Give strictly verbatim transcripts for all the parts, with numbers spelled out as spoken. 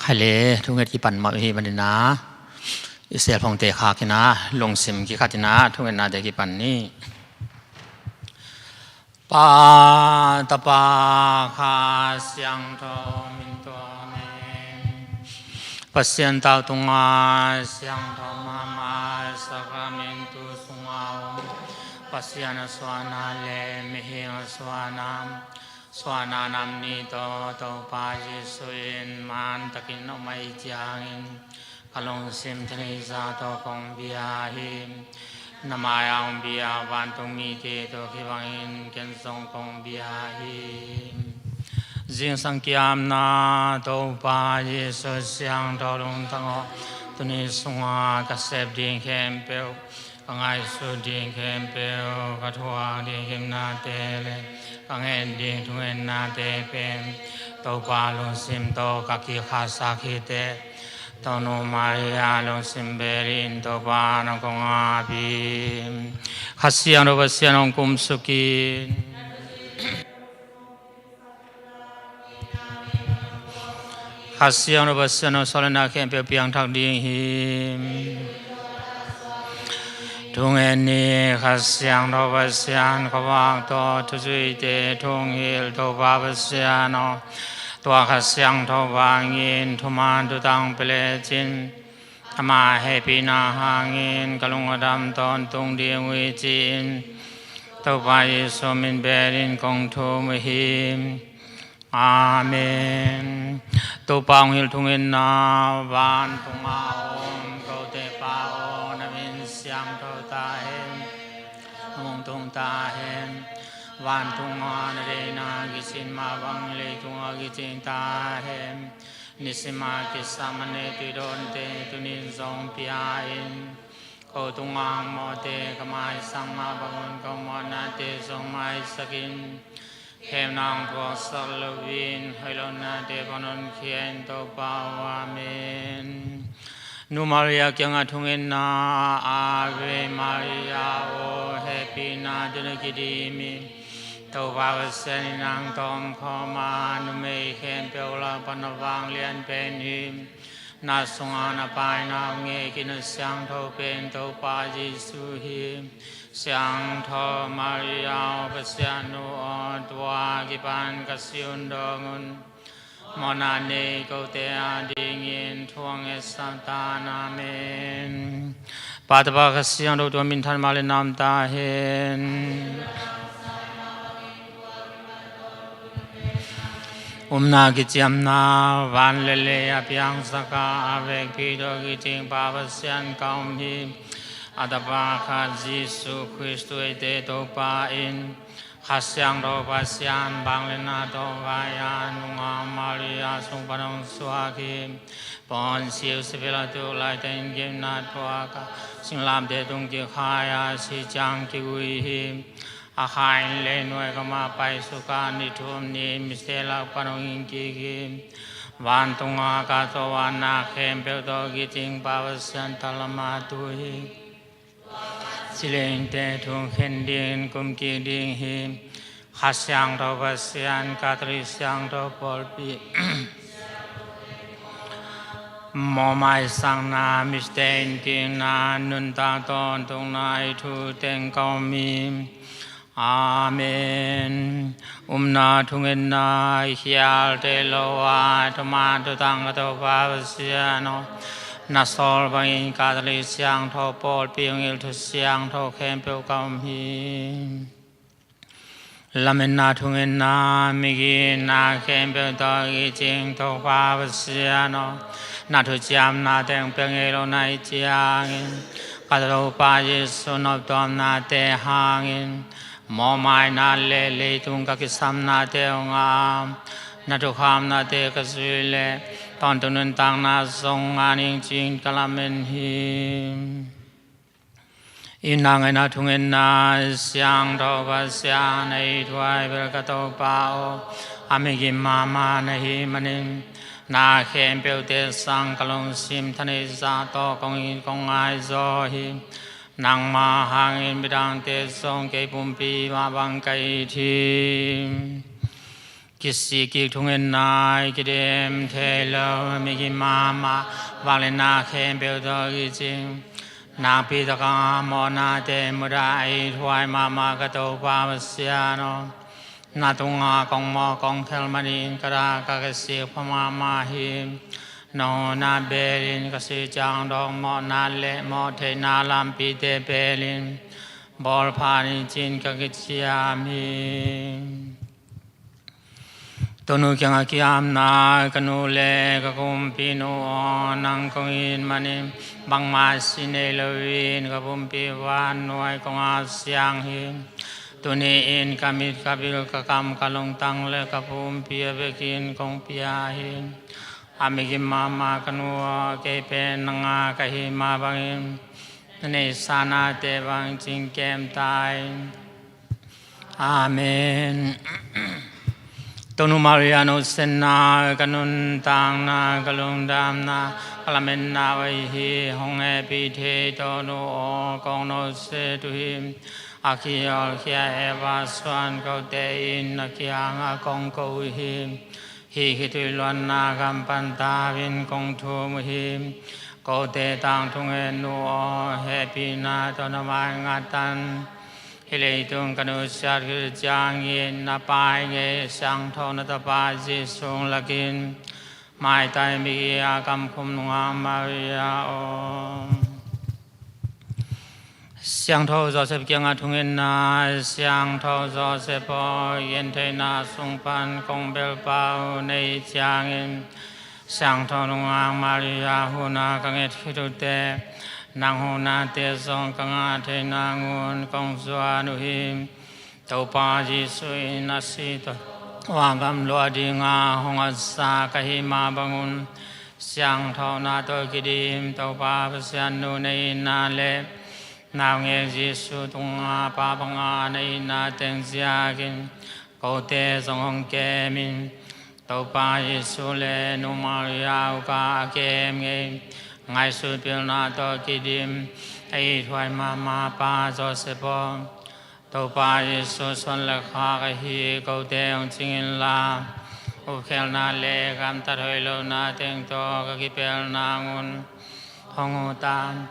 Hale, thunget kipan mah hi manin ah, i selphone te khak in ah, lungsim kikhat in ah thungetnate kipan ni. Pa, Tapa, Kha Siangtho min tuam in. Pasian tau tungah siangtho mahmah sakramentu sungah om Pasian a suahna le mihing a suahna, suahna nam ni tawh Topa Jesuh in man takin om ahih ciangin, ka lungsim thaneihsa tawh kong bia hi. Na mai-ah hong bia vantung mite tawh kibangin ken zong kong bia hi. Zingsang kiamna Topa Jesuh siangtho lungtang aw, tuni sungah ka sep ding khempeuh, ka ngaihsut ding khempeuh, ka thuak ding himnate le ka nget ding thungetnate pen Topa lungsim tawh ka kikhasak hi teh. Tonu Maria lungsim bel in Topa nang kong ap hi. Kha Siangtho Pasian hong kumsuk in. Kha Siangtho Pasian hong sawlna khempeuh piangthak ding hi. Thungen ni. Kha Siangtho Pasian khuavak tawh thuzuite thong hilh Topa Pasian aw, tua Kha Siangtho vangin thuman thutang pia lecin, ama hehpihna hangin ka lung a dam tawntung ding uh hi ci-in Topa Jesuh min bel in kong thum uh hi. Amen. Topa hong hilh thungetna. Vantung a om kote Pa aw, na min siangtho ta hen. Na mun tung ta hen. Vantung a na deihna kicing mah bang leitungah kicing ta hen. Nisim a kisam a ne tuidawnte tuni-in zong pia in. Ko tungah mawhte ka maisak mah bangun ko mawhnate zong maisak in. Khemna hong puaksak loin hoih lohnate pan honkhia in Topa aw. Amen. Nu Maria kiangah thungetna. Ave Maria aw, hehpihna tawh na kidim hi. Topa Pasian in nang tawh omkhawm a, numei khempeuh lak pan na vanglian pen hi. Na sungah na pai na hong ngei khin a siangtho pen Topa Jesuh hi. Siangtho Maria aw, Pasian nu aw, tua kipan ka si hun dong un mawhna nei kote adingin thu hong ngetsak ta in. Amen. Pa, Tapa, Kha Siangtho tua minthan mah le na om ta hen. Upna kiciamna van le lei a piangsak a, a vekpi tawh kicing Pa Pasian ka um hi. A Tapa khat Jesuh Khrist, eite Topa in, Kha Siangtho Pasian vangliatna tawh vai-a Nungak Maria sung pan hong suak hi. Pontius Pilatus laitakin gimnat thuak a, singlamteh tung kikhai a, a si ciang kigui hi. A kha in leinuai gam ah paisuk a, ni thum ni-in mite lak pan hong hing kik hi. Vantungah a kah tawh vanna khempeuh tawh kicing Pa Pasian taklam ah tu hi. Ci le hingte thu khen dingin kum kik ding hi. Kha Siangtho Pasian, Catholic Siangtho Pawlpi, mawhmaisakna, mite in kikna, nuntak tawntung na, hih thu teng ka om hi. Amen. Upna thungetna. I khial theih loh a thuman thutang ka Topa Pasian aw, na sawl bangin Catholic Siangtho Pawlpi hong hilh thu siangtho khempeuh ka um hi. Lametna thungetna. Migitna khempeuh tawh kicing Topa Pasian aw, na thuciamna teng pia ngei lo na hih ciangin, ka Topa Jesuh noptuamnate hangin, mawhmaina le leitung ka kisamnate hong ngah a, na thukhapnate ka zui leh tawntung nuntakna zong ngah ning ci-in ka lamen hi. Itna ngaihna thungetna. Siangtho Pasian, na it huai bel ka Topa aw, a migim mahmah na hih manin, na khempeuhte sang ka lungsim thaneihsa tawh kong it kong ngai zaw hi. Nangmah hangin midangte zong kei pumpi mah bang ka it hi. Kisik kik thungetna, kidem thei lo, migim mahmah, vangliatna khempeuh tawh kicing, nakpi takin mawhnate mudah, a ithuai mahmah ka Topa Pasian aw, na tungah kong mawh kong khel manin ka dah ka kisik pha mahmah hi. Nong huhna belin ka sih ciang dawk mawhna le mawh theihna lampite pelin bawl pha ni cin ka kiciam hi. Tonu kiangah ki-apna, ka nu le ka kumpinu aw, nang kong it manin bangmah si nei loin ka pumpi vannuai kong at siang hi. Tuni-in ka mit, ka bil, ka kam, ka lungtang le ka pumpi a vekin kong pia hi. A migim mahmah ka nu aw, kei pen nang a ka hih mah bangin na neihsa nate bang cingkem ta in. Amen. Tonu Maria nusiatna, ka nuntakna, ka lungdamna, ka lametna ahi hi. Hong hehpih thei Tonu aw, kong nusia uh hi. A kihawlkhia Eva suan kote in na kiangah kong ko uh hi. Hih khitui luanna gam pan tau in kong thum uh hi. Kote tangthu ngen nu aw, hehpihna tawh na mai ngatan. Hih leitung ka nusiat khit uh ciangin na pai ngei siangtho na Tapa Jesu hong lakin, maitai migi a kam khum nungak Maria aw. Siangtho Joseph kiangah thungetna. Siangtho Joseph aw, gentheihna sung pan kong belpau na hih ciangin, siangtho nungak Maria huhna ka nget khit uh teh, nang huhnate zong ka ngah theih nangun kong zuan uh hi. Topa Jesu in a si tawh vanggam luah dinga hong atsa ka hih mah bangun, siangthona tawh kidim Topa Pasian nu na hihna le naungek Jesu tungah pa banga na hihna teng ziakin kote zong hong kem in. Topa Jesu le nu Maria uk a kem ngei, ngaihsut pilna tawh kidim a ithuai mahmah Pa Joseph aw, Topa Jesu suan le khak ahi kote hong cing inla, upkhialna le gamtat hoih lohna teng tawh ka kipel nangun hong ut ta in.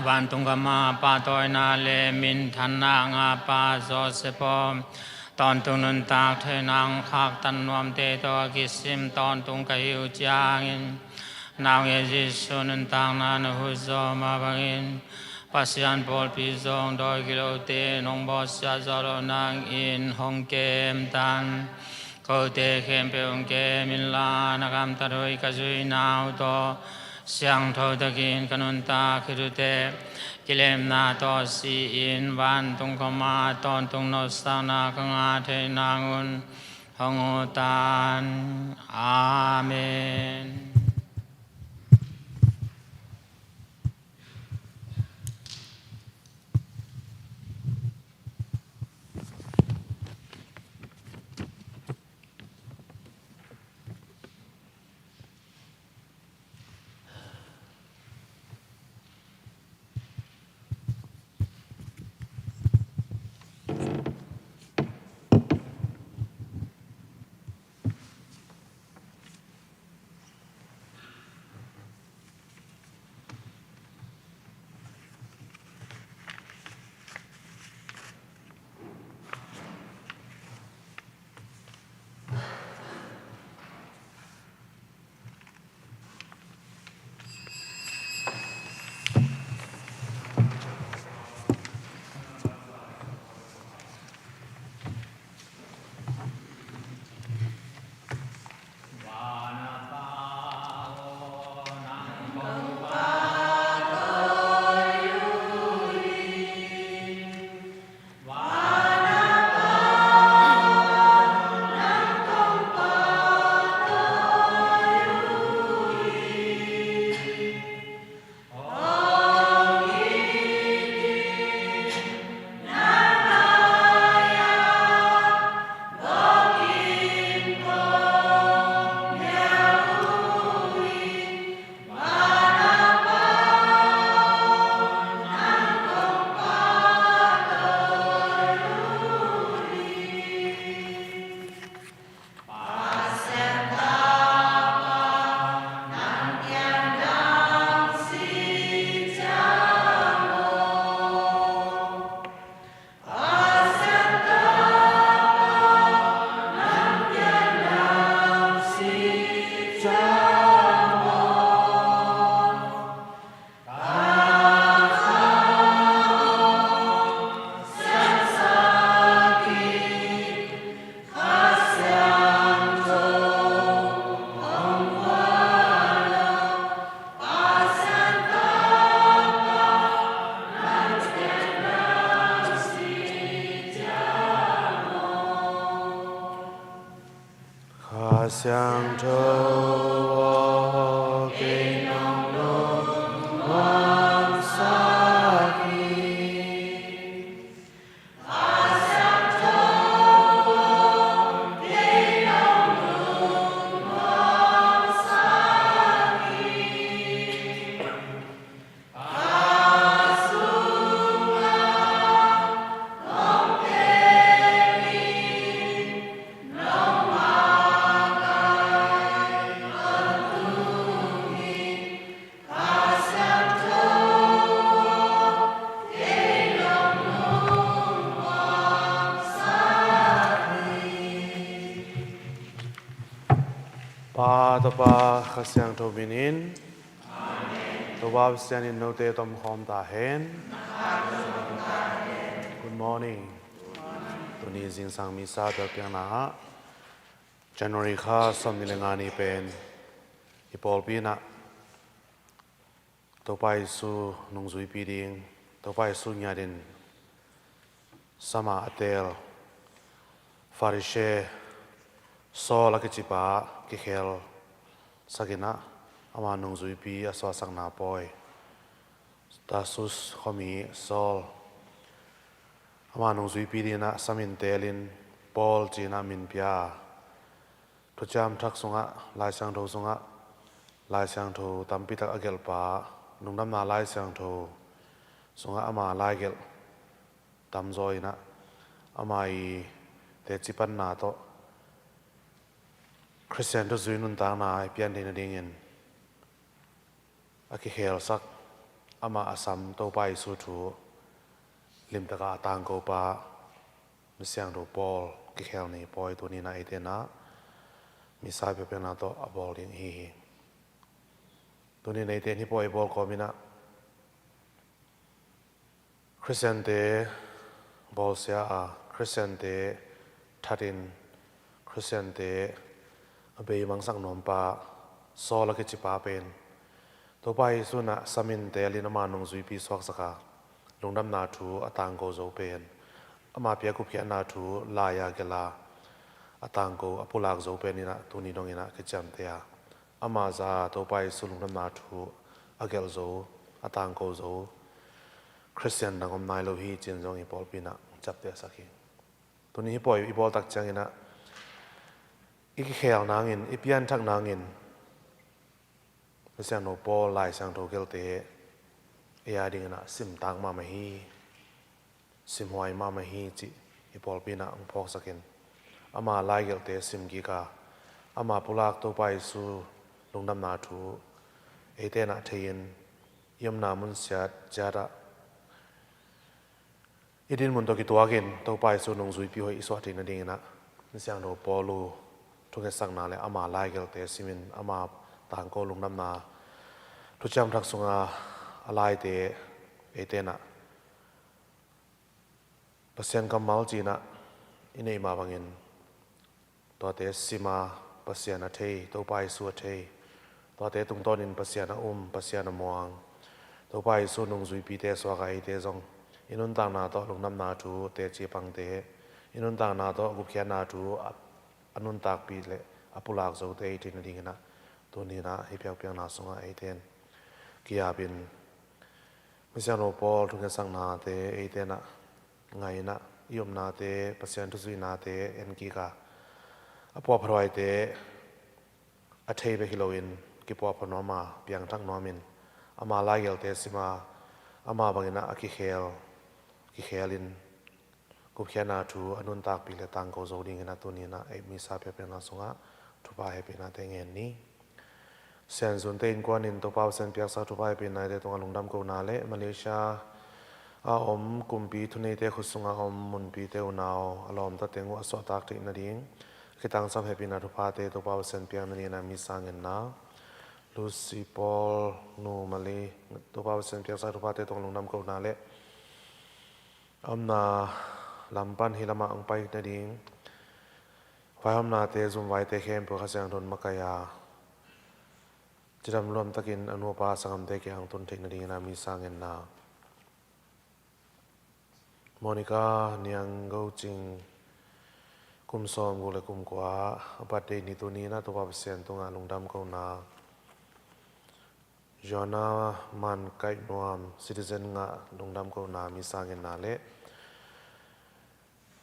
Vantung gam a pahtawina le minthanna a ngah Pa Joseph aw, tawntung nuntak theihna hong khaktan nuamte tawh a kisim tawntung ka hih uh ciangin, naungek Jesu nuntakna na huh zawh mah bangin, Pasian pawlpi zong dawi gilote in hong bawlsiat zawh loh nangin hong kem ta in. Kote khempeuh hong kem inla, na gamtat hoih ka zuihna uh tawh siangtho takin ka nuntak khit uh teh, kilemna tawh si-in vantung khawm ah tawntung nopsakna ka ngah theih nangun hong ut ta in. Amen. Siangtho aw, kei nong lungmuang sak hi. Pa, Tapa, Kha Siangtho minin. Amen. Topa Pasian in note tomkhawm ta hen. Good morning. Tuni zingsang misa biakpiakna ah January kha sawmnih le nga ni pen i pawlpi in ah Topa Jesu nungzuipi ding, Topa Jesu ngiat in sama a teel Farisee Saul a kicipa kikhelsak in ah ama nungzuipi a suahsakna pawi, Tarsus khuami Saul, ama nungzuipi ding in ah samin teelin Paul ci-in ah min pia. Thuciam Thak sungah, Lai Siangtho sungah, Lai Siangtho tampi tak a gelhpa, Lungdamna Lai Siangtho sungah ama laigelh tamzaw in ah ama i teci panna tawh Khristian thuzui nuntakna i pian theih nadingin a kikhelsak, amah a sam Topa Jesu thu limtakin a tangkopa, Misiangtho Paul kikhel ni pawi tuni in ah eite in ah misa biakpiakna tawh a bawl ding ahi hi. Tuni in eite in hih pawi i bawl kawmin ah Khristiante bawlsia a, Khristiante thatin, Khristiante a beimangsak nuampa Saul a kicipa pen Topa Jesu in ah samin teelin ama nungzuipi suaksak a, lungdamna thu a tangko zo pen, ama pia gupkhiatna thu lai-a gelh a, a tangko a pulak zo pen in ah tuni dongin ah kiciamteh a, ama za Topa Jesu lungdamna thu a gelh zo, a tangko zo Khristian dang om nai lo hi ci-in zong i pawlpi in ah ciaptehsak hi. Tuni hih pawi i bawl tak ciangin ah i kikhel nangin, i pianthak nangin Misiangtho Paul Lai Siangtho gelte ei a dingin ah simtak mahmah hi, simhuai mahmah hi cih i pawlpi in ah hong phawksakin, ama laigelhte simkik a, ama pulak Topa Jesu lungdamna thu eite in ah thei-in i omna mun siat ciat ah i dinmun tawh kituakin Topa Jesu nungzuipi hoih i suah theih nadingin ah Misiangtho Paul thungetsakna le ama laigelhte simin ama tangko lungdamna Thuciam Thak sunga a laite eite in ah Pasian kammal ci-in ah i neih mah bangin tuate sim a, Pasian a thei, Topa Jesu a thei, tuate tungtawnin Pasian a um, Pasian a muang, Topa Jesu nungzuipite suak a eite zong i nuntakna tawh lungdamna thu teci a pangte, i nuntakna tawh gupkhiatna thu a, a nuntakpih le a pulak zote i theih nadingin ah tuni in ah hih biakpiakna sungah eite in ki-apin Misiangtho Paul thungetsaknate eite in ah ngai in ah i omnate, Pasian thuzuinate enkik a, a puahphathuaite a thei bek hi loin kipuahphat nuam a, piangthak nuamin ama laigelhte sim a, ama bangin ah a kikhel, kikhelin gupkhiatna thu a nuntakpih le tangko zo dingin ah tuni in ah ei misa biakpiakna sungah thupha hehpihnate ngen ni. Sianzunte innkuanin Topa Pasian piaksa thupha hehpihnate tungah lungdam kohna le Malaysia a om kumpi thuneite khut sunga om munpite unau a lawmta teng uh a suahtak theih nading a kitangsam hehpihna thuphate Topa Pasian piak nadingin ah misa ngenna, Lucy Paul nu Mali, Topa Pasian piaksa thuphate tungah lungdam kohna le a omna lam pan hih lamah hong pai nading vaihawmnate, zumvaite khempeuh Kha Siangtho in makaih a, cidam luamtakin a nupa sanggamte kiang tun theih nadingin ah misa ngenna, Monica Niang Go Cing, Kum sawm guk le kum kua a birthday ni tuni-in ah Topa Pasian tungah lungdam kohna, Joanna Man Kaih Nuam, citizen ngah lungdam kohna misa ngetna le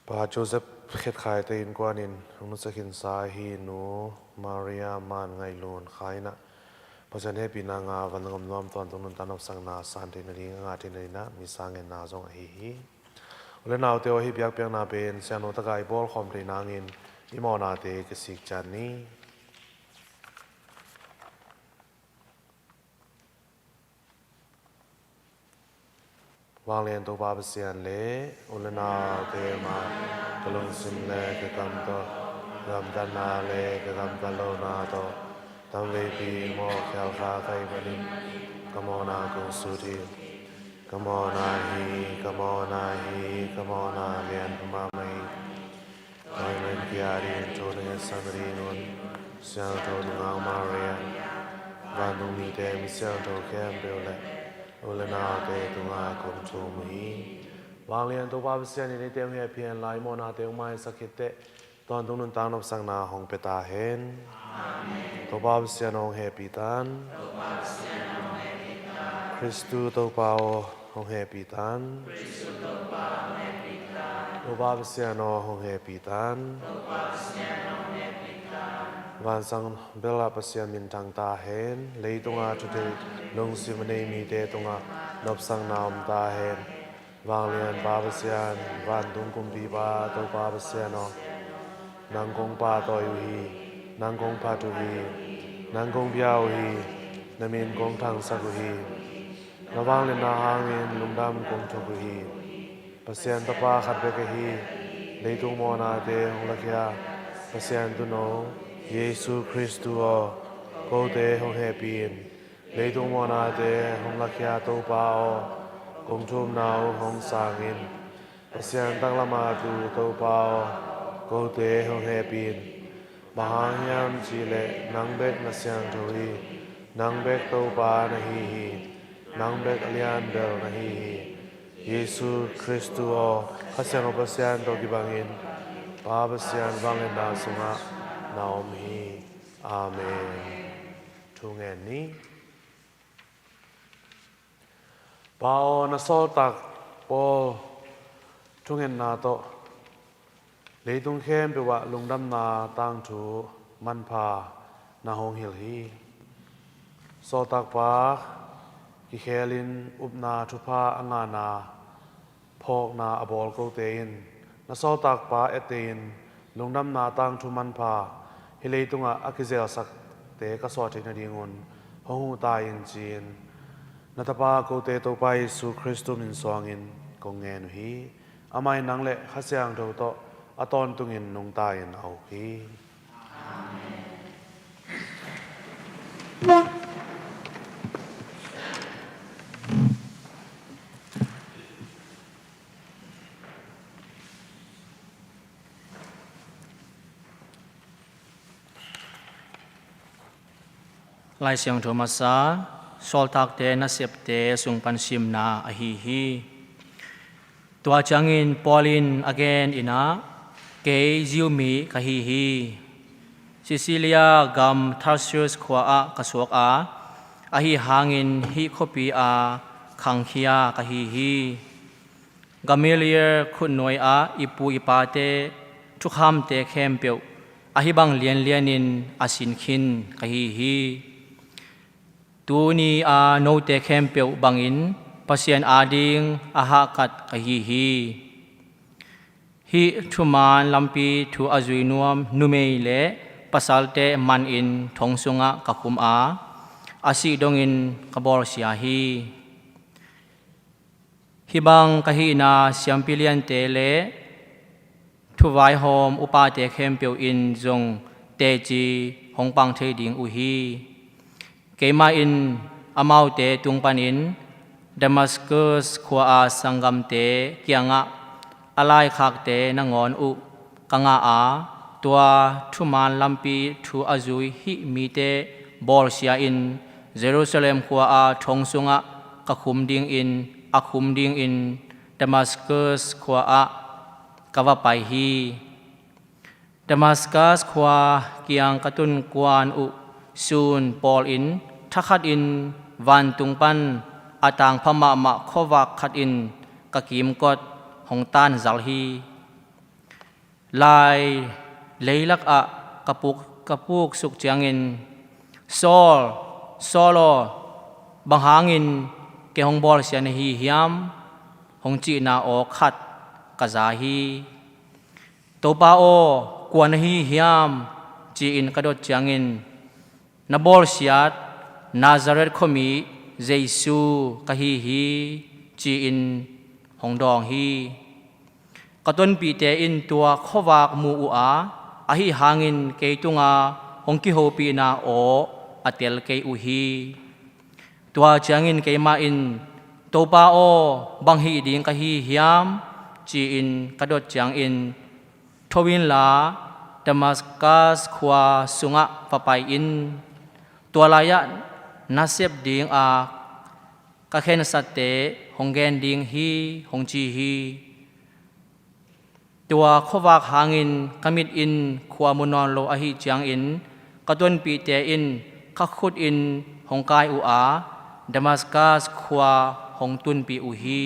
Pa Joseph Khet Khai te innkuan in hong nutsak khinsa ahi Nu Maria Man Ngaih Lun Khai in ah Pasian hehpihna ngah a, van a om nuam, tawntung nuntak nopsakna san theih nading a ngah theih nading in ah misa ngetna zong ahi hi. U le naute aw, hih biakpiakna pen siangtho tak a i bawlkhawm theih nangin i mawhnate kisik ciat ni. Vanglian Topa Pasian le u le naute mah, ka lungsim le ka kam tawh, ka gamtatna le ka gamtat lohna tawh, tamveipi mawh khial kha ka hih manin ka mawhna kong sut hi. Ka mawhna hi, ka mawhna hi, ka mawhna lian mahmah hi. Tua ahih manin kei a dingin thu na ngetsak nadingun Siangtho Nungak Maria, vantung mite, mi siangtho khempeuh le u le naute tungah kong thum uh hi. Vanglian Topa Pasian in eite hong hehpih hen la, i mawhnate hong maisak khit teh, tawntung nuntak nopsakna hong pia ta hen. Amen. Topa Pasian aw, hong hehpih tan. Topa Pasian aw, hong hehpih tan. Khristu Topa aw, hong hehpih tan. Khristu Topa aw, hong hehpih tan. Topa Pasian aw, hong hehpih tan. Topa Pasian aw, hong hehpih tan. Vansang bel ah Pasian minthang ta hen. Leitungah thu theih lungsim a nei mite tungah nopsakna om ta hen. Vanglian Pa Pasian, vantung kumpipa Topa Pasian aw, nang kong pahtawi uh hi. Nang kong phat uh hi. Nang kong bia uh hi. Na min kong thangsak uh hi. Na vangliatna hangin lungdam kong thuk uh hi. Pasian Tapa khat bek ahi, leitung mawhnate hong lakhia Pasian Tuuno Jesu Khristu aw, kote hong hehpih in. Leitung mawhnate hong lakhia Topa aw, kong thumna uh hong sang in. Pasian taklam a tu Topa aw, kote hong hehpih in. Bang hang hiam cih leh nang bek na siangtho hi. Nang bek Topa na hi hi. Nang bek a lianbel na hi hi. Jesu Khristu aw, Kha Siangtho Pasian tawh kibangin Pa Pasian vangliatna sungah na om hi. Amen. Thu ngen ni. Pa aw, na sawltak Paul thungetna tawh leitung khempeuh ah lungdamna tangthu manpha na hong hilh hi. Sawltakpa kikhelin upna thupha a ngahna phawkna a bawl kote in na sawltakpa etteh in lungdamna tangthu manpha hih leitungah a kizelsakte ka suah theih nadingun hong huh ta in ci-in na tapa kote Topa Jesu Khristu min suangin kong ngen uh hi. Amah in nang le Kha Siangtho tawh a tawntungin nungta in a uk hi. Lai Siangtho masa, Sawltakte Nasepte sung pan simna ahi hi. Tua ciangin Paul in a gen in ah, kei Jew mi ka hi hi. Cilicia gam Tarsus khua ah ka suak a, ahi hangin hih khuapi a khangkhia ka hi hi. Gamaliel khutnuai ah i pu i pate thukhamte khempeuh ahi bang lianlianin a sin khin ka hi hi. Tuni a note khempeuh bangin Pasian ading a hahkat ka hi hi. Hih thuman lampi thu a zui nuam numei le pasalte manin thong sungah ka khum a, a sih dongin ka bawlsia hi. Hih bang ka hihna siampi liante le thuvaihawm upate khempeuh in zong teci hong pang thei ding uh hi. Keimah in amaute tung panin Damascus khua-a sanggamte kiangah a laikhakte nangawn uh ka ngah a, tua thuman lampi thu a zui hih mite bawlsia in Jerusalem khua-a thong sungah ka khum dingin, a khum dingin Damascus khua-ah ka va pai hi. Damaskas khua kiang ka tun kuan uh sun pawlin thakhatin vantung pan a tangpha mahmah khuavak khatin ka kimkot hong tanzal hi. Lai leilakah ka puk, ka puksuk ciangin, "Saul, Saul aw, bang hangin kei hong bawlsia na hi hiam?" hong cihna aw khat ka za hi. "Topa aw, kua na hi hiam?" ci-in ka dot ciangin, "Na bawlsiat Nazareth khuami Jesu ka hi hi," ci-in hong dawng hi. Ka tonpihte in tua khuavak mu uh a, ahi hangin kei tunga hong kihopihna aw a tel kei uh hi. Tua ciangin keimah in, "Topa aw, bang hih ding ka hi hiam?" ci-in ka dot ciangin, "Tho inla, Damaskas khua sungah va pai in. Tua lai-ah na sep dinga ka khensatte hong gen ding hi," hong ci hi. Tua khuavak hangin ka mit in khua mu nawn lo ahi ciangin, ka tonpihte in ka khut in hong kai uh a, Damaskas khua hong tunpih uh hi.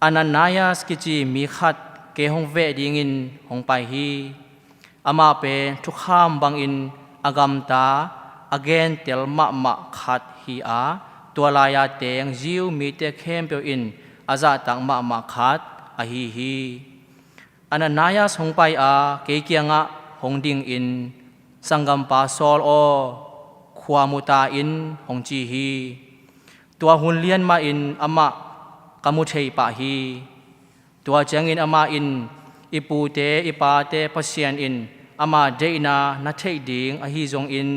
Ananias kici mi khat kei hong veh dingin hong pai hi. Amah pen thukham bangin a gamta, a gentel mahmah khat hi a, tua lai-a teng Jew mite khempeuh in a zahtak mahmah khat ahi hi. Ananias hong pai a, kei kiangah hong dingin, "Sanggampa Saul aw, khua mu ta in," hong ci hi. Tua hun lian mahin amah ka mu thei pah hi. Tua ciangin amah in, "I pute, i pate Pasian in ama deihna na theih ding ahi zongin,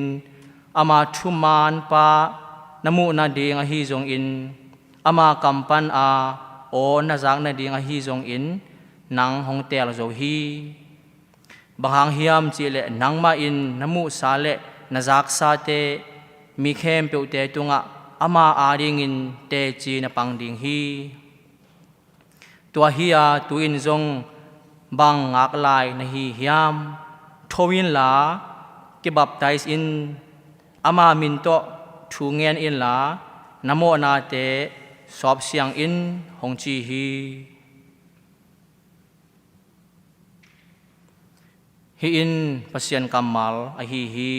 ama thumaanpa na muh nading ahi zongin, ama kam pana aw na zak nading ahi zongin, nang hong teel zo hi. Bang hang hiam cihleh nangmah in na muhsa le na zaksate mi khempeuhte tungah ama adingin teci na pang ding hi. Tua hi-a tu-in zong bang ngak lai na hi hiam? Tho inla, kibaptize in, ama min tawh thu ngen inla, na mawhnate sawpsiang in," hong ci hi. Hih in Pasian kammal ahi hi.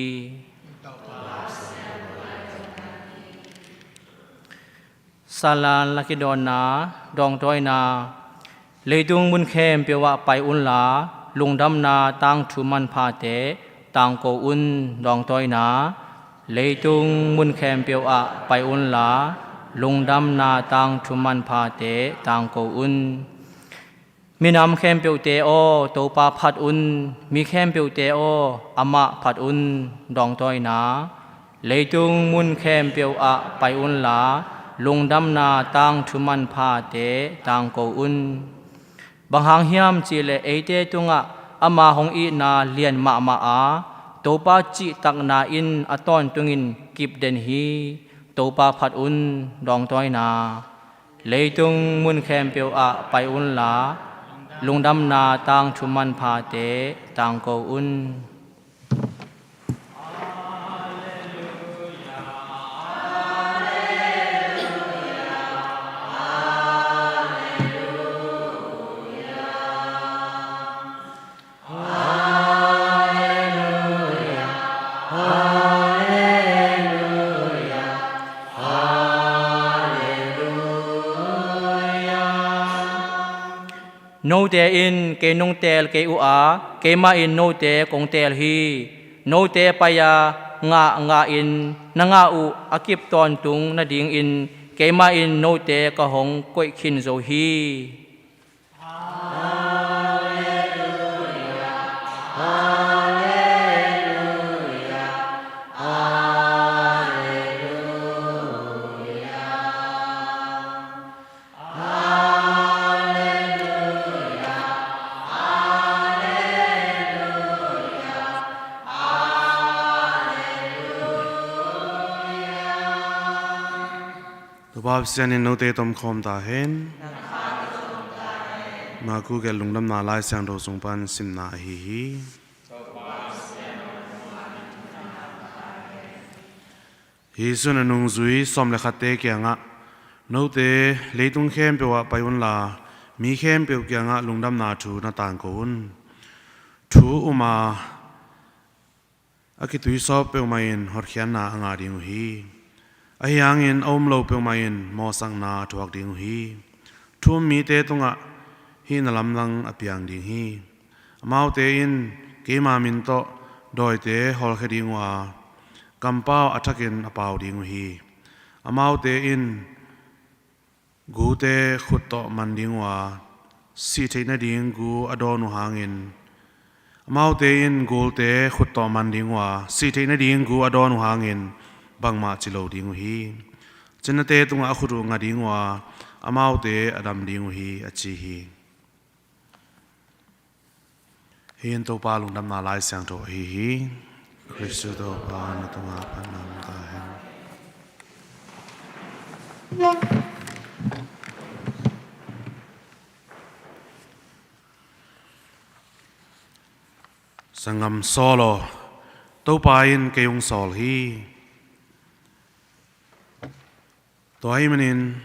Salan lakidawnna, dawngtawina. Leitung mun khempeuh ah pai unla, lungdamna tangthu manphate tangko un, dawngtawina. Leitung mun khempeuh ah pai unla, lungdamna tangthu manphate tangko un. Minam khempeuhte aw, Topa phat un. Mi khempeuhte aw, amah phat un, dawngtawina. Leitung mun khempeuh ah pai unla, lungdamna tangthu manphate tangko un. Bang hang hiam cihleh eite tungah ama hong itna lian mahmah a, Topa cihtakna in a tawntungin kipden hi. Topa phat un, dawngtawina. Leitung mun khempeuh ah pai unla, lungdamna tangthu manphate tangko un. Note in kei nong teel kei uh a, keimah in note kong teel hi. Note pai-a ngah ngahin na ngah uh a kip tawntung nadingin keimah in note ka hong koih khin zo hi. Topa Pasian in note tomkhawm ta hen. Marku gelh Lungdamna Lai Siangtho sung pan simna ahi hi. Jesuh in a nungzui sawm le khatte kiangah, "Note leitung khempeuh ah pai unla, mi khempeuh kiangah lungdamna thu na tangko un. Thu um a a kituisawp peuhmah in hotkhiatna a ngah ding uh hi. Ahi hangin a um lo peuhmah in mawhsakna a thuak ding uh hi. Thu um mite tungah hihna lamdang a piang ding hi. Amaute in keima min tawh dawite hawlkhia ding uh a, kampau a thakin a pau ding uh hi. Amaute in gute khut tawh man ding uh a, sih theih nading gu a dawn uh hangin, amaute in gulte khut tawh man ding uh a, sih theih nading gu a dawn uh hangin bangmah ci lo ding uh hi. Cinate tungah a khut uh nga ding uh a, amaute a dam ding uh hi," a ci hi. Hih in Topa Lungdamna Lai Siangtho ahi hi. Khristu Topa, na tungah phatna om ta hen. Sanggam, sawl aw, Topa in kei hong sawl hi. Tua ahih manin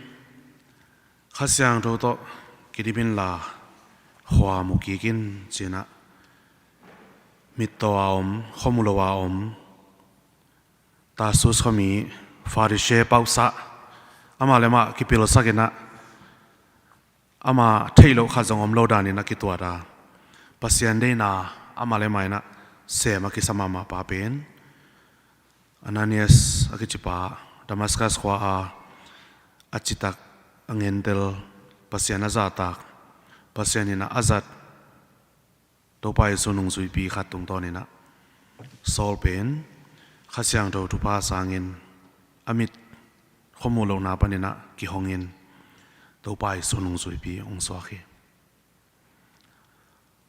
Kha Siangtho tawh kidim inla, khua mu kik in, ci-in ah mittaw a om, khuamu lo a om Tarsus khuami Farisi pausah, amah le amah kipilsak in ah, ama theih loh khat zong om lo danin a kituat a, Pasian deihna amah le amah in ah sem a kisa mahmah pa pen Ananias a kici pa, Damascus khua a a citak, a ngentel, Pasian a zahtak, Pasian in ah a zat Topa Jesuh nungzuipi khat tungtawn in ah Saul pen Kha Siangtho thupha sangin a mit, khuamu lohna panin ah kihongin Topa Jesuh nungzuipi hong suak hi.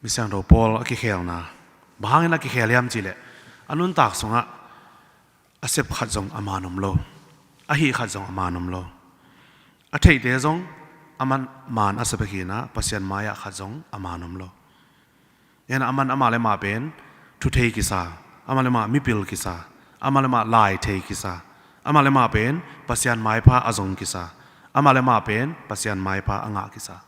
Mi Siangtho Paul a kikhelna, bang hangin a kikhel hiam cih leh, a nuntak sungah a sep khat zong a maan om lo, a hih khat zong a maan om lo. A theihte zong a man, maan a sa bek hi in ah, Pasian mai-ah khat zong a maan om lo. Hi in ah, a man amah le amah pen thu thei kisa, amah le amah mipil kisa, amah le amah lai thei kisa, amah le amah pen Pasian maipha a zong kisa, amah le amah pen Pasian maipha a ngah kisa.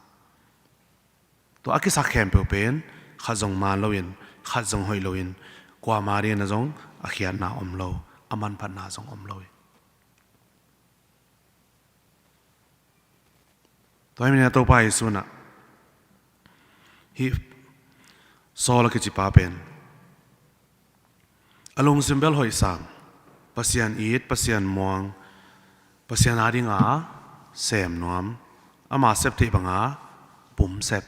Tua a kisak khempeuh pen khat zong maan loin, khat zong hoih loin, kuama dingin ah zong a khiatna om lo, a manphatna zong om lo hi. Tua ahih manin ah Topa Jesuh in ah hih Saul a kici pa pen a lungsim bel hoih sam, Pasian it, Pasian muang, Pasian adinga sem nuam, ama sep theih banga pum sep.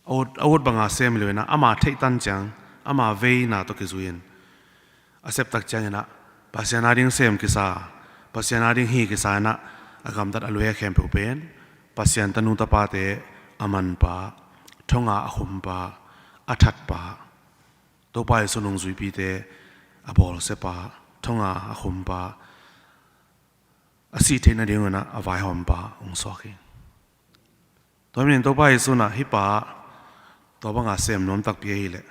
A ut, a ut banga sem hi lo in ah, ama theih tan ciang, ama veina tawh kizui in, a sep tak ciangin ah Pasian ading sem kisa, Pasian ading hi kisa in ah, a gamtat a luhe khempeuh pen Pasian tanu tapate a manpa, thonga a khumpa, a thatpa, Topa Jesuh nungzuipite a bawlsiapa, thonga a khumpa, a sih theih nadingun ah a vaihawmpa hong suak hi. Tua ahih manin Topa Jesuh in ah hih pa tua banga sem nuam takpi ahih leh,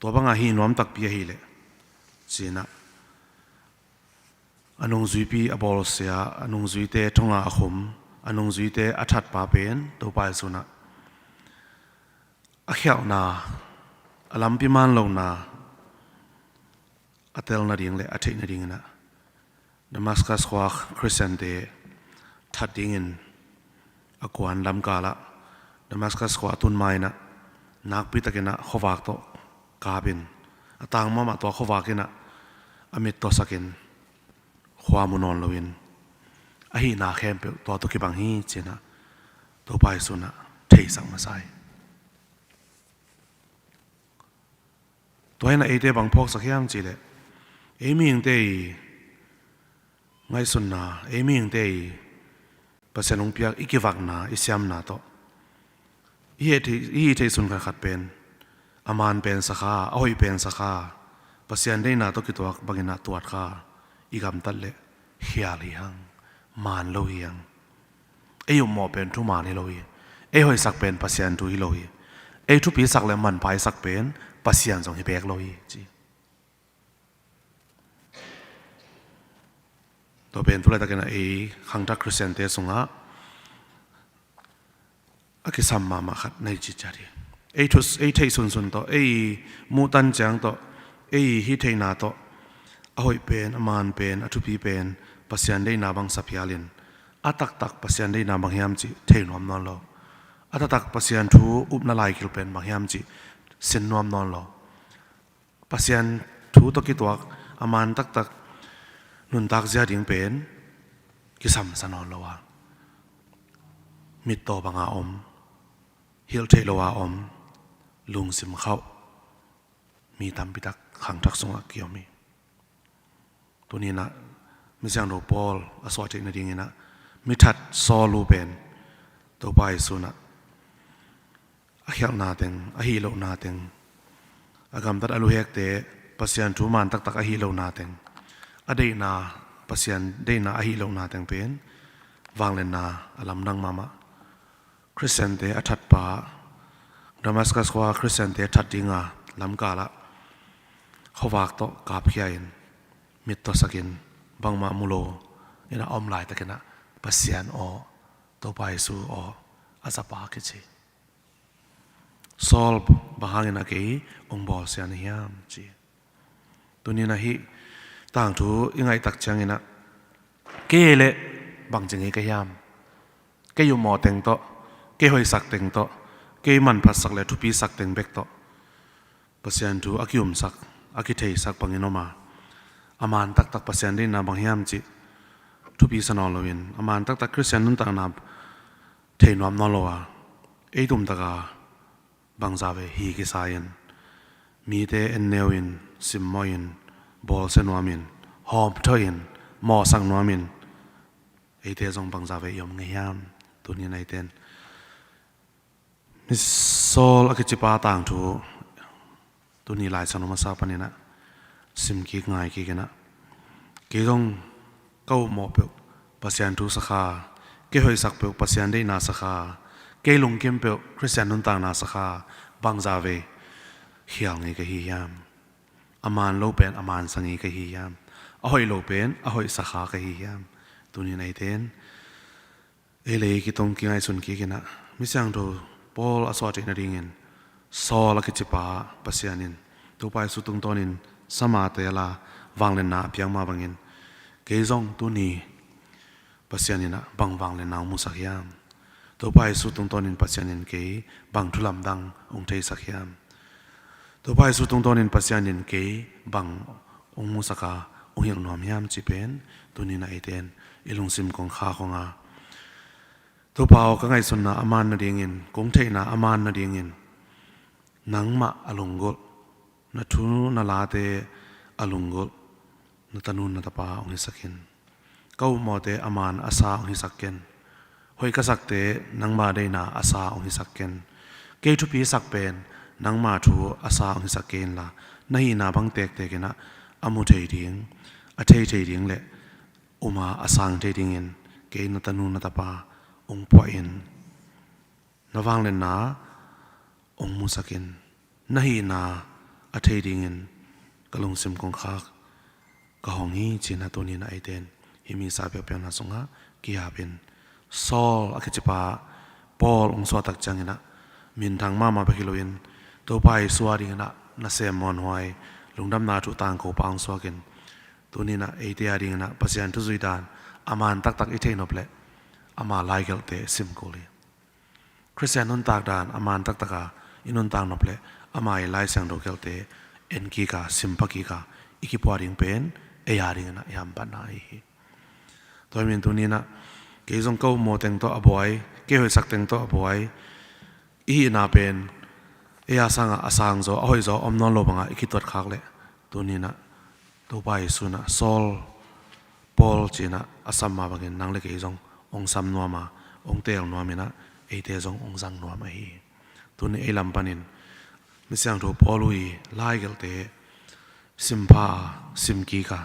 tua banga hih nuam takpi ahih leh, ci-in ah a nungzuipi a bawlsia, a nungzuite thonga a khum, a nungzuite a thatpa pen Topa Jesuh in ah a khialhna, a lampi maan lohna a tel nading le a theih nadingin ah Damascus khua Khristiante that dingin a kuan lamkal ah, Damascus khua a tun ma-in ah nakpi takin ah khuavak tawh kap in, a tang mahmah tua khuavak in ah a mit tawsak in, khua mu nawn loin, a hihna khempeuh tua tawh kibang hi, ci-in ah Topa Jesuh in ah theisak masa hi. Tua in ah eite bang phawksak hiam cih leh, ei mihingte i ngaihsunna, ei mihingte i Pasian hong piak i kivakna, i siamna tawh, i hih theih, i hih theih sun khat khat pen a maan pensa kha, a hoih pensa kha, Pasian deihna tawh kituak bangin ah tuat kha i gamtat leh khial hi hang, maan lo hi hang. Ei upmawh pen thumaan hi lo hi. Ei hoihsak pen Pasian thu hi lo hi. Ei thupisak le manpha i sak pen Pasian zong hi bek lo hi, ci. Tua pen tu laitakin ah ei khangthak Khristiante sungah a kisam mahmah khat na hi citciat hi. Ei thu, ei theih sunsun tawh, ei muhtan ciang tawh, ei hih theihna tawh, a hoih pen, a man pen, a thupi pen Pasian deihna bang sa phialin, a taktak Pasian deihna bang hiam cih thei nuam nawn lo. A taktak Pasian thu upna laikhilh pen bang hiam cih sin nuam nawn lo. Pasian thu tawh kituak a man taktak nuntak zia ding pen kisamsa nawn lo a, mittaw banga om, hilh theih lo a om, lungsim khauh mi tampitak khangthak sungah kiom hi. Tuninah misiangtho Paul a suah theih nadinginah mithat Saul uh pen Topa Jesu inah a khialhna teng, a hih lohna teng, a gamtat a luhekte Pasian thu man taktak a hih lohna teng, a deihna, Pasian deihna a hih lohna teng pen vangliatna a lamdang mahmah. Khristiante a thatpa, Damascus khua Khristiante a that dinga lamkalah khuavak tawh kapkhia in, mittaw sakin, bangmah mu lo inah a om laitakinah Pasian aw, Topa Jesu aw, a zapa kici. Saul, bang hangin a kei hong bawlsia na hiam, ci. Tuninah hih tangthu i ngaihtak cianginah kei leh bangci ngei ka hiam? Kei upmawh teng tawh, kei hoihsak teng tawh, kei manphatsak le thupisak teng bek tawh Pasian thu a kiumsak, a kitheisak bangin om a, a man taktak Pasian deihna bang hiam cih thupisa nawn loin, a man taktak Khristian nuntakna thei nuam nawn lo a, ei tumtaka bangza ve hi kisa in, mite enneu in, simmawh in, bawlsia nuamin, hawmthawh in, mawhsak nuamin, eite zong bangza ve i om ngei hiam? Tunin eiten mi Saul a kicipa tangthu tuni Lai Siangtho masa paninah simkik ngaikikinah, kei zong ka upmawh peuh Pasian thu sakha, kei hoihsak peuh Pasian deihna sakha, kei lungkim peuh Khristian nuntakna sakha, bangza ve khial ngei ka hi hiam? A man lo pen a mansa ngei ka hi hiam? A hoih lo pen a hoih sakha ka hi hiam? Tunin eiten ei lei kitong kingaihsun kikinah misiangtho Paul a suah theih nadingin Saul a kicipa Pasian in Topa Jesu tungtawnin sama tela vangliatna a piak mah bangin kei zong tuni Pasian inah bang vangliatna hong musak hiam? Topa Jesu tungtawnin Pasian in kei bang thulamdang hong theisak hiam? Topa Jesu tungtawnin Pasian in kei bang hong musaka hong hilh nuam hiam cih pen tuninah eiten i lungsim kong khak hong a, Topa aw, ka ngaihsutna a man nadingin, kong theihna a man nadingin nangmah a lunggulh, na thu na late a lunggulh na tanu na tapa hong hisak in. Ka upmawhte a man a sa hong hisak ken. Hoih ka sakte nangma deihna a sa hong hisak ken. Kei thupi sak pen nangma thu a sa hong hisak kei inla, na hihna bang tektek inah a mu thei ding, a thei thei ding le uma a sang thei dingin kei na tanu na tapa hong puah in. Na vangliatna hong musak in, na hihna a thei dingin ka lungsim kong khak ka hong hi, cinah tuninah eiten hih misa piakpiakna sungah kihapin Saul a kicipa Paul hong suahtak cianginah minthang mahmah bek hi loin Topa Jesu a dinginah nasem muanhuai, lungdamna thu tangkopa hong suakin tuninah eite a dinginah Pasian thuzui dan a man taktak i theih nop leh ama laigelhte sim kul hi. Khristian nuntak dan a man taktaka i nuntak nop leh ama i Lai Siangtho gelhte en kika, simpha kika i kipua ding pen ei a dinginah i hamphatna ahi hi. Tua hi min tuninah kei zong ka upmawh teng tawh a buai, kei hoihsak teng tawh a buai, i hihna pen ei a sangah a sangzaw, a hoihzaw om nawn lo bangah i kituat khak leh tuninah Topa Jesu inah Saul, Paul cinah a sam mah bangin nang le kei zong hong sam nuam a, hong teel nuam inah eite zong hong zang nuam ahi hi. Tuni ei lam panin misiangtho Paul uh i laigelhte simpha a, simkik a,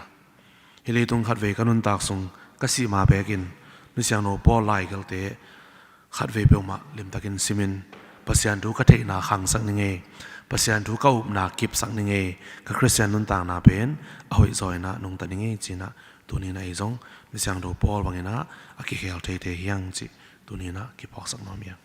hih leitung khatvei ka nuntak sung ka sih ma bekin misiangtho Paul laigelhte Khatvei peuhmah limtakin simin, Pasian thu ka theihna khangsak ning ei, Pasian thu ka upna kipsak ning ei, ka Khristian nuntakna pen a hoih zaw in ah nungta ning ei ci-in ah, tuni-in ah ei zong Misiangtho Paul bangin ah a kikhel thei thei hi hang cih tuni-in ah kiphawksak nuam hi hang.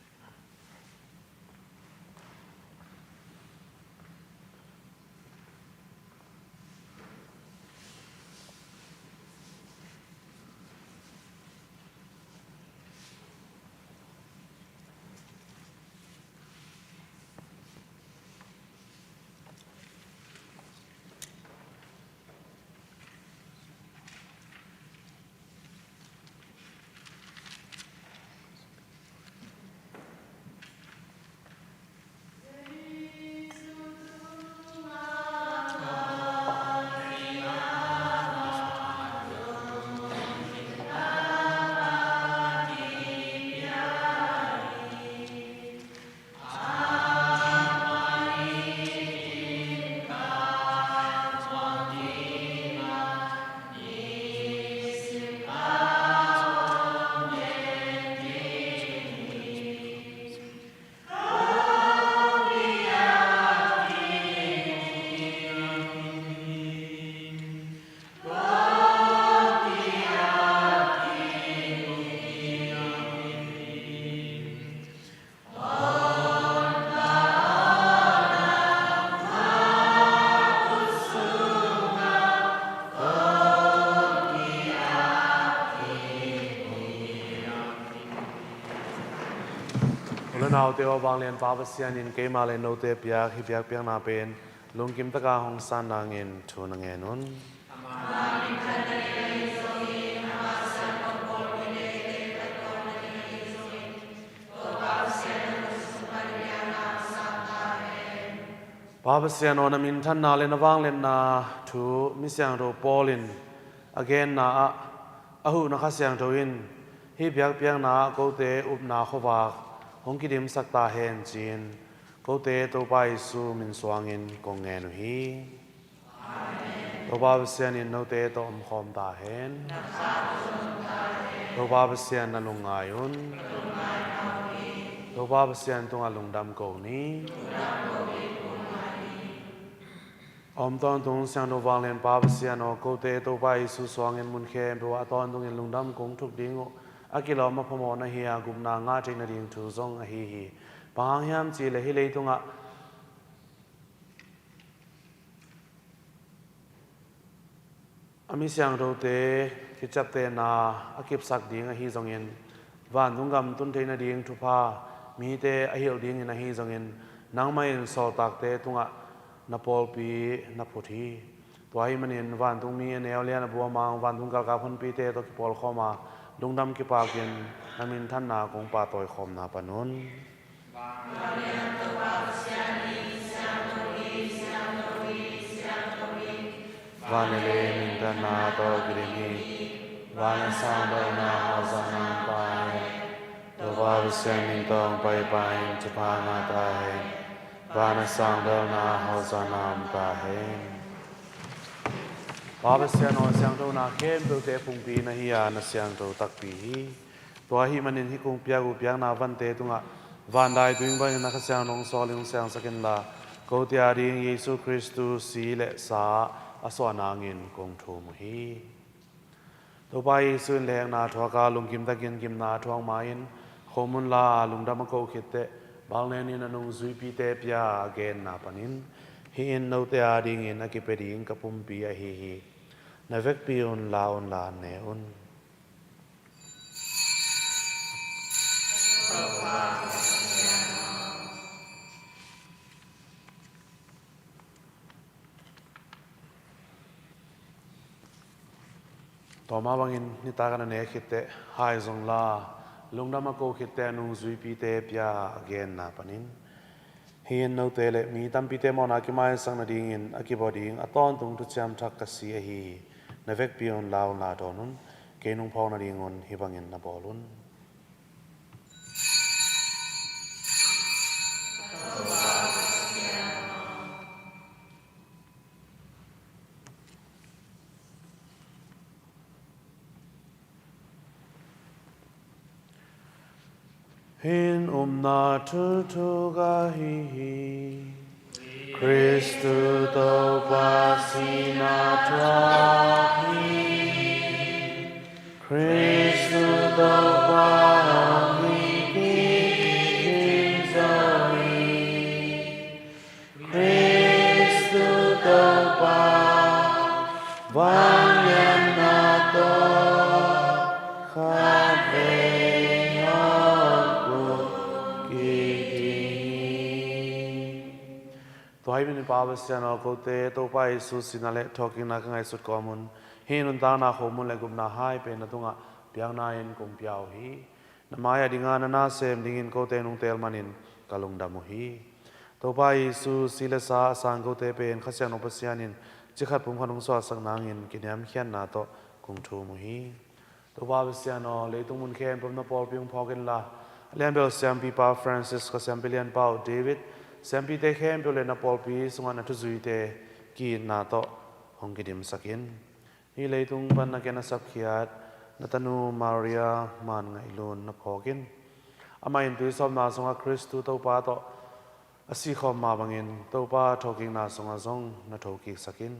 U le naute aw, vanglian Pa Pasian in keimah le note piak hih biakpiakna pen lungkim taka hong san nangin thu na ngen un. Pa Pasian aw, na minthanna le na vangliatna thu Misiangtho Paul in a genna ah, a huhna Kha Siangtho in hih biakpiakna ah kote upna khuavak hong kidimsak ta hen ci-in, kote Topa Jesu min suangin kong ngen uh hi. Topa Pasian in note tawh omkhawm ta hen. Topa Pasian na lungngai un. Topa Pasian tungah lungdam ko ni. A om tawntung Siangtho Vanglian Pa Pasian aw, kote Topa Jesu suangin mun khempeuh ah a tawntungin lungdam kong thuk ding uh a kilawm a phamawh na hi a, gupna ngah theih nading thu zong ahi hi. Bang hang hiam cihleh hih leitungah a mi siangthote kiciaptehna a kipsak ding ahi zongin, vantung gam tun theih nading thupha mite a hilh dingin ahi zongin, nangmah in sawltakte tungah na pawlpi na phut hi. Tua ahih manin vantungmi a neu lian a bua mang, vantung galkap honpite tawh kipawlkhawm a, lungdam kipakin na minthanna kong pahtawi khawmna pan un. Van le lei minthanna tawh kidim hi. Van a sangdolna hausa nam ta hen. Topa Pasian min tawh paipai in thupha ngah ta hen. Van a sangdolna hausa nam ta hen. Pa Pasian aw, siangthona khempeuhte pumpi na hi a, na siangtho takpi hi. Tua ahih manin hih kong piak uh piakna vante tungah van dai tuing bangin na Kha Siangtho hong sawl in hong siangsak inla, kote ading Jesu Khristu si le sa ah a suah nangin kong thum uh hi. Topa Jesu in lehhekna thuak a, lungkim takin gimna thuak ma-in, khomun la a lungdam a koh khitteh, balnenin a nungzuipite pia a genna panin, hih in note adingin a kipia ding ka pumpi ahi hi. Na vekpi un, la unla an ne un. Tua mah bangin nitak a na ne khitteh, hai zong la, lungdam a ko khitteh a nungzuipite pia a genna panin, hih in note le mi tampite mawhna kimaisak nadingin a kibawh ding a tawntung thuciam thak ka si ahi hi. Na vekpi un, la unla dawn un. Kei nong phawk nadingun hih bangin na bawl un. Hih in upna thuthu ka hi hi. Khristu Topa sihna thuak hi. Khristu Topa hong hi kik ding zaw hi. Khristu Topa vangliatna tawh khatvei hong kik ding hi. Tua ahih manin Pa Pasian aw, kote Topa Jesu sihna le thawhkikna ka ngaihsut kawm un, hih nuntakna, khomun le gupna hai pen na tungah biakna-in kong pia uh hi. Na mai-ah dinga na na sem dingin kote nong teel manin ka lungdam uh hi. Topa Jesu, si le sa a sang kote pen Kha Siangtho Pasian in cikhat pumkhat hong suahsak nangin kiniamkhiatna tawh kong thum uh hi. Topa Pasian aw, leitung mun khempeuh na pawlpi hong phawk inla, a lianbel siampipa Francis, Kha Siampi Lianpa uh David, siampite khempeuh le na pawlpi sungah na thuzuite ki-itna tawh hong kidimsak in. Hih leitung pan na ken a sapkhiat na tanu Maria Man Ngaih Lun na phawk in. Amah in tuisawpna sungah Khristu Topa tawh a sihkhawm mah bangin Topa thawhkikna sungah zong na thokiksak in.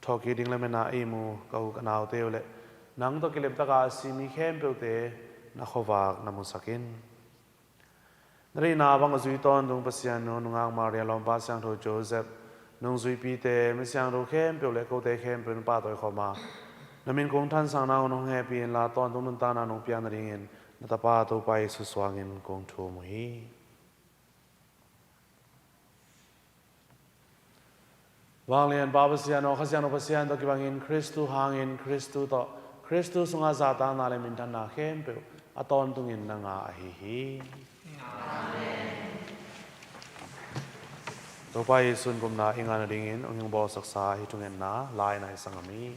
Thawhkik ding lamen-a ei mu ka u ka naute uh le nang tawh kilemtaka a si mi khempeuhte na khuavak na musak in. Na deihna bang a zui tawntung Pasian nu, nungak Maria, lawmpa siangtho Joseph, nungzuipite, mi siangtho khempeuh le kote khempeuh in pahtawi khawm a, na min kong thansakna hun hong hehpih inla, tawntung nuntakna nong piak nadingin na Tapa Topa Jesu suangin kong thum uh hi. Vanglian Pa Pasian aw, Kha Siangtho Pasian tawh kibangin Khristu hangin, Khristu tawh, Khristu sungah zahtakna le minthanna khempeuh a tawntungin na ngah ahi hi. Amen. Topa Jesu in gupna i ngah nadingin hong bawlsaksa hih thungetna la-in i sang a mi.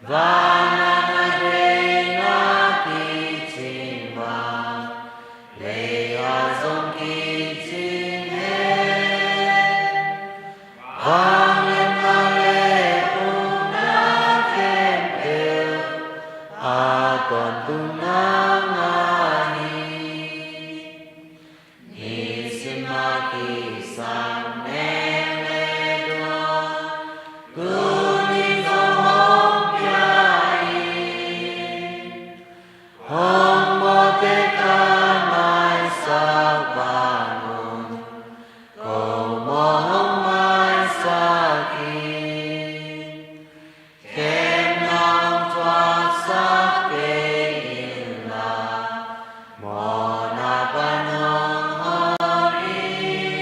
Vana na deihna kicing bang, lei-ah zong kicing hen. Vangliatna le upna khempeuh a tawntung na ngah hi. Nisim a kisam neu le tuam, tuni zong hong pia in. Hong mawhte ka maisak bangun, ko maw hong maisak in. Kemna hong thuaksak kei inla, mawhna pan hong hon in.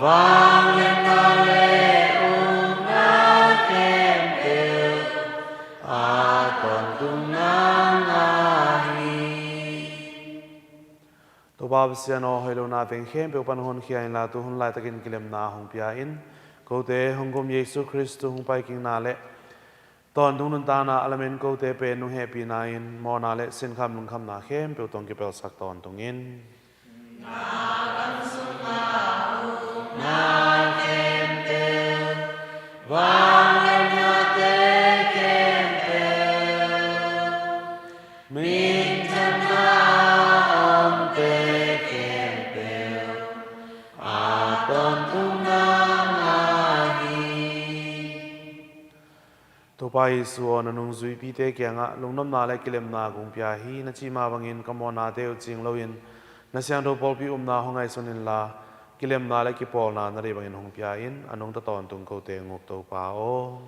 Vangliatna le upna khempeuh a tawntung na ngah hi. Topa Pasian aw, hoih lo na veng khempeuh pan hong honkhia inla, tu hun laitakin kilemna hong pia in. Kote hong gum Jesu Khristu hong paikikna le tawntung nuntakna a lamen kote pen nong hehpihna in mawhna le sinkham lungkhamna khempeuh tawh hong kipelsak tawntung in. Na khempeuh, vangliatnate khempeuh, minthanna a omte khempeuh a tawntung na ngah hi. Topa Jesu aw, na nungzuipite kiangah lungdamna le kilemna kong pia hi. Na cih mah bangin ka mawhnate uh cing loin na siangtho pawlpi upna hong ngaihsun inla, kilemna le kipawlna na deih bangin hong pia in. A nungta tawntung kote nguk Topa aw.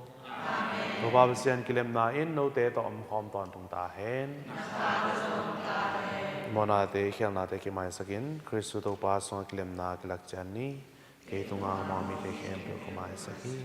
Topa Pasian, kilemna in note tawh omkhawm tawntung ta hen. Mawhnate, khialhnate kimaisak in Khristu Topa sungah kilemna kilak ciat ni. Kei tungah a mawh mite khempeuh ka maisak hi.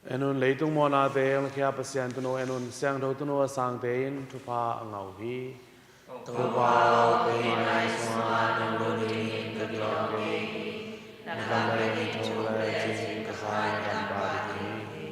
En un, leitung mawhnate hong khia Pasian tanu en un, siangtho tanu a sangte in thupha a ngah uh hi. Topa aw, kei nai sungah nong lut dingin ka kilawm kei hi. Na gam lei hong thuk lecin ka kha in a dam pah ding hi.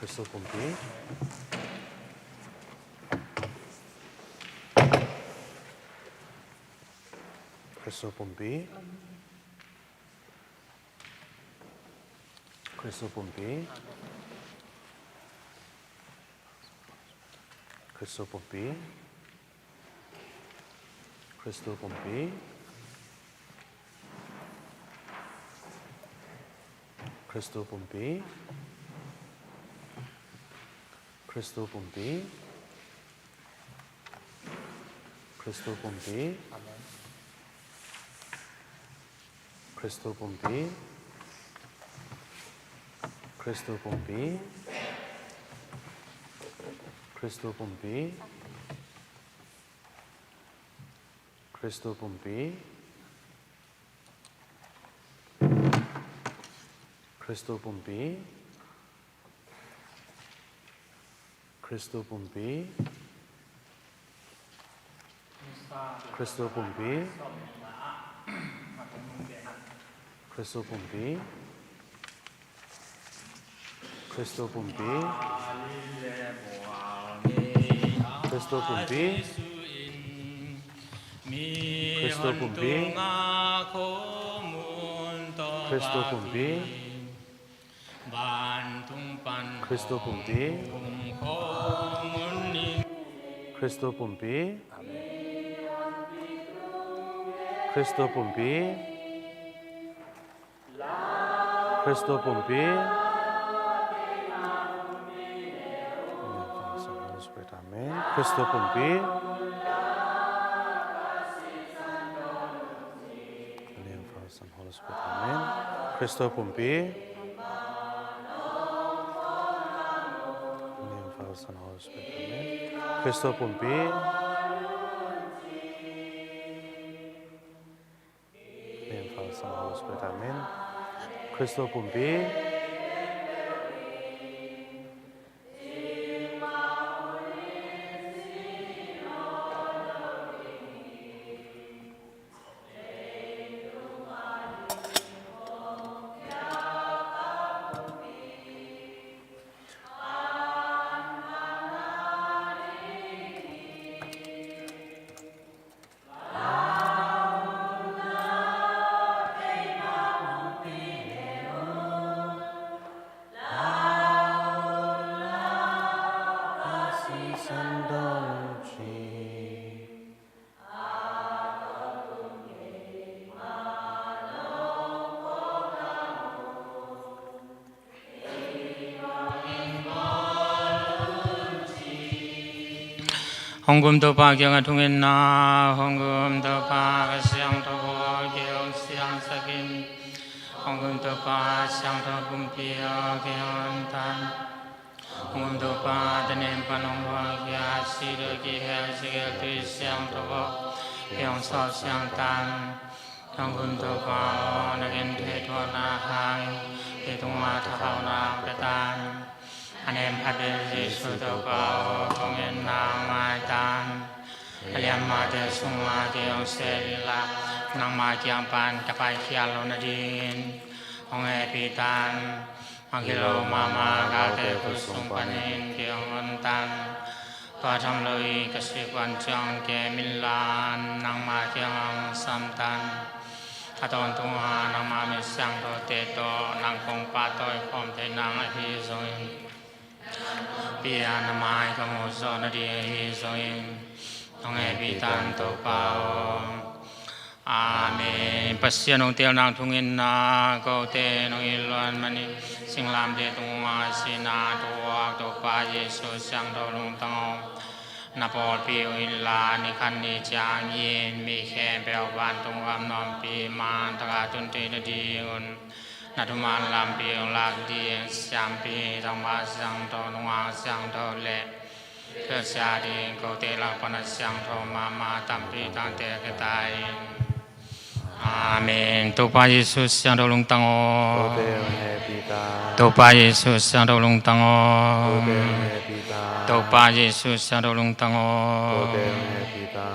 Khristu pumpi. Khristu pumpi. Khristu pumpi. Khristu pumpi. Khristu pumpi. Khristu pumpi. Khristu pumpi. Khristu pumpi. Amen. Khristu pumpi. Khristu pumpi. Khristu pumpi. Khristu pumpi. Khristu pumpi. Khristu pumpi. Khristu pumpi. Khristu pumpi. Khristu pumpi. Khristu pumpi. Khristu pumpi. Khristu pumpi. Khristu pumpi. Khristu pumpi. Khristu pumpi. Khristu pumpi. Amen. Khristu pumpi. Amen. Holy Spirit. Amen. Khristu pumpi. Amen. Father, Son, Holy Spirit. Amen. Khristu pumpi. Amen. Father, Son, Holy Spirit. Amen. Khristu pumpi. Hong kum Topa kiangah thungen na, hong kum Topa ka siangtho aw, kei hong siangsak in. Hong kum Topa siangtho pumpi aw, kei hong tan. Hong kum Topa, thanem pan hong huaikhia, sih tawh kihel Ezekiel tui siangtho aw, kei hong sawlsiang tan. Hong kum Topa aw, na gentheih thuakna hangin kei tungah thahauna hong pia tan. A neng pha pen Jesu Topa aw, kong ngetna hong mai tan. A liammate sungah kei hong sem inla, nangma kiang pan ka paikhia loh nadingin hong hehpih tan. A gilo mahmah galte khut sung panin kei hong hon tan. Tua tham lo hi ka sik van ciang kem inla, nangma kiangah hong samtan. A tawntung a nangma misiangthote tawh nang kong pahtawi khawm theih nang ahi zongin, pi-a na mai ka muh zawh nading ahi zongin, hong hehpih tan Topa aw. Amen. Pasian hong teel nang thungetna kote nong it luat manin, singlamteh tungah sihna thuak Topa Jesu siangtho lungtang aw. Na pawlpi uh inla, ni khat ni ciangin mi khempeuh vantung gam nuampi mantaka tun theih nadingun na thuman lampi hong lak ding siampi, tangma siangtho, nungak siangtho le Pasian ding kote lak pana siangtho mahmah tampi tangte ka ta in. Amen. Topa Jesu siangtho lungtang aw. Kote hong hehpih ta. Topa Jesu siangtho lungtang aw. Kote hong hehpih ta. Topa Jesu siangtho lungtang aw. Kote hong hehpih ta.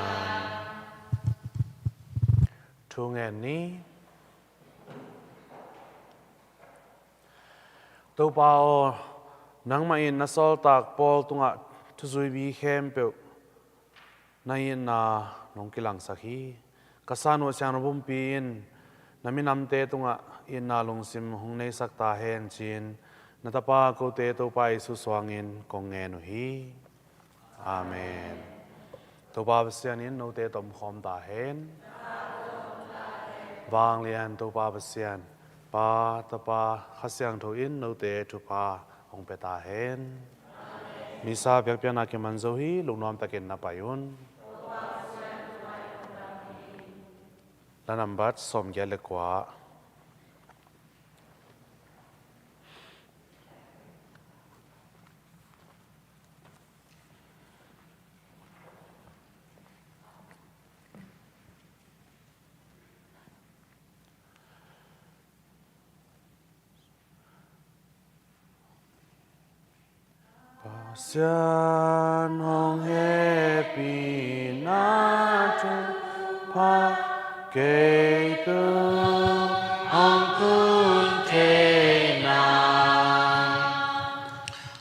Thu ngen ni. Topa aw, nangmah in na sawltak Paul tungah thuzui bi khempeuh na itna nong kilangsak hi. Ka san uh siangtho pumpi in na minamte tungah itna lungsim hong neisak ta hen ci-in na tapa kote Topa Jesu suangin kong ngen uh hi. Amen. Topa Pasian in note tawh omkhawm ta hen. Vanglian Topa Pasian, Pa, Tapa, Kha Siangtho in note thupha hong pia ta hen. Misa biakpiakna kiman zo hi, lungnuam takin na pai un. La nambat sawmgiat le kua. Pasian hong hehpihna thupha kei tung hong tun thei nang.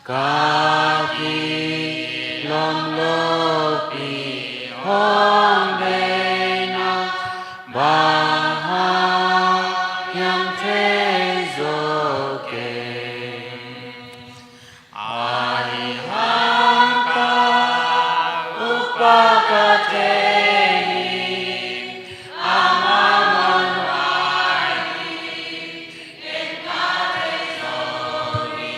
Ka kilawm lopi hong deihna bang hang hiam thei zo kei. Ahi hang ka upa ka thei hi, amah muanhuai hi, en ka thei zo hi.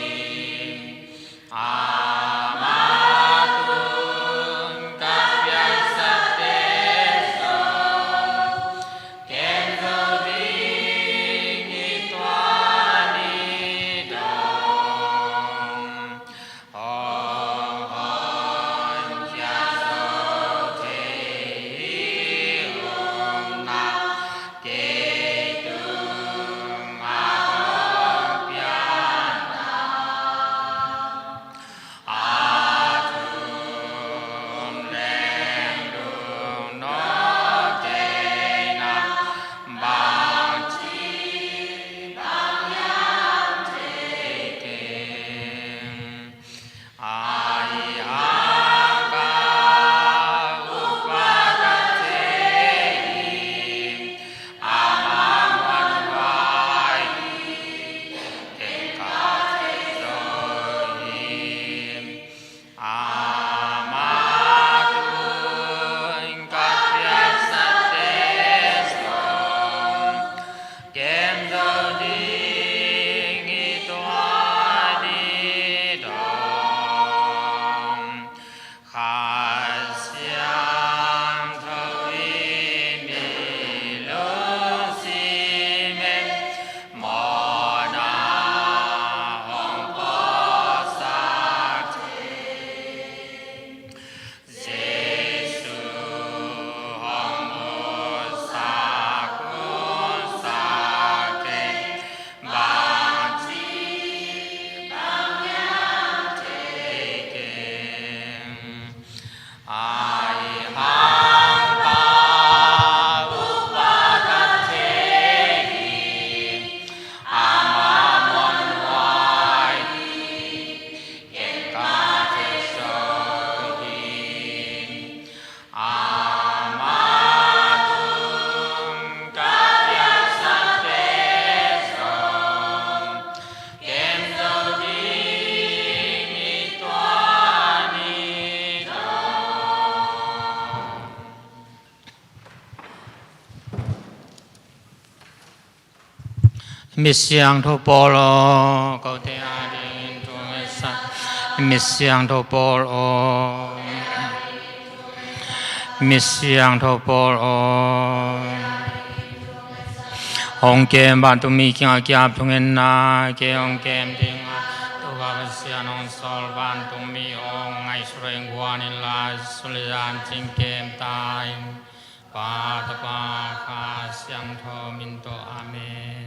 Misiangtho pawl aw, kote adingin thu ngetsak. Misiangtho pawl aw, Misiangtho pawl aw. Hong kem vantungmi kiang a kiap thungetna kei hong kem ding a, Topa Pasian hong sawl vantungmi hong ngaihsut leng guan inla, suli zan cing kem ta in. Pa, Tapa, Kha Siangtho min tawh. Amen.